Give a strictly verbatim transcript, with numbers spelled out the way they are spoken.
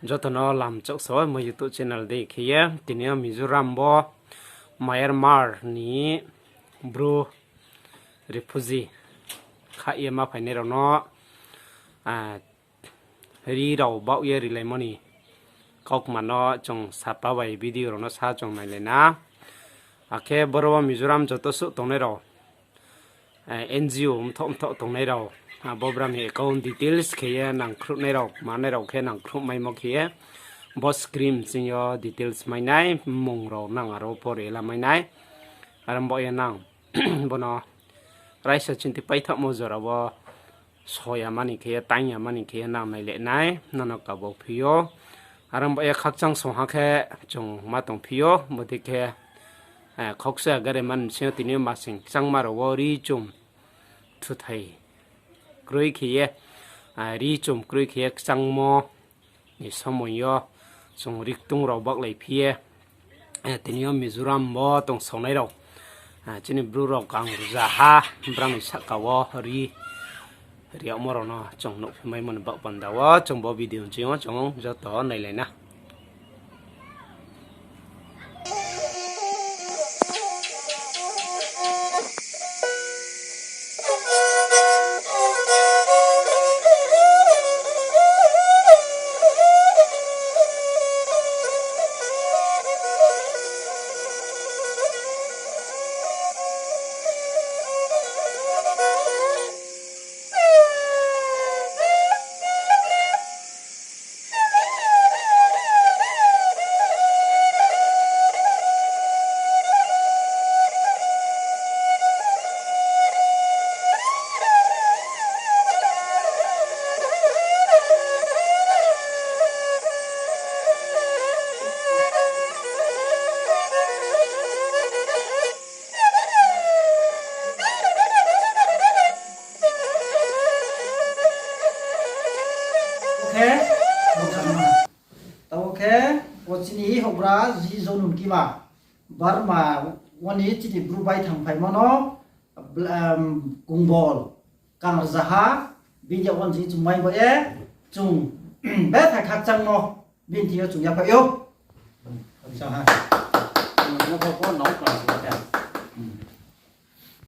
Joto no lamchoksa mo YouTube channel dei khe ye, tini yo Mizoram bo Myanmar ni Bru refugee kha ye ma phainai rao no, ah, ri rao baoh ye rilaimo ni kaukma no chung sapa bai video rao no sa chung nailai na. Akhe boro wo Mizoram joto suh tongnai rao, eh, N G O mthoh mthoh tongnai rao, ah, bo brao ni account details khe ye nangkhruhnai rao, manai rao khe nangkhruhmaimo khe ye, bo screen ching yo details mai nai, mmung rao nang aro pore la mai nai. Aro bo ye nang, bo no raisa chinti paithahmo jora wo soya mani khe ye, tang ya mani khe ye nang nailai nai, nono kabo phi ou. Aro bo ye khakchang song ha khe chung ma tong phi ou, bodei khe, eh, khoksa gare man sing yo tini yo masing kchangma rao wo ri chum thuthai kroi khe ye, ah, ri chum kroi khe ye kchangmo ni somoi yo chung ri ktung rao baklai phi ye, eh, tini yo Mizoram bo tongsaonai rao, ah, chini Bru rao kang rzaha, brao ni sahka wo ri, ri yagmo rao no chung nuhphimaimo ni baoh panda wo chung bo video ching yo chung joto nailai na. Khe, tabo khe, o chini houhgra ji Jonum Kima, Burma wo ni chini Bru bai thangphaimo no, bl-, em, Kungbol, kang rzaha, bini yag wo ni chung mai bo ye, chung, betha khakchangmo, bini thing yo chung yaphaih ou. Khakchang ha. Chung no pho pho nang klang si khe.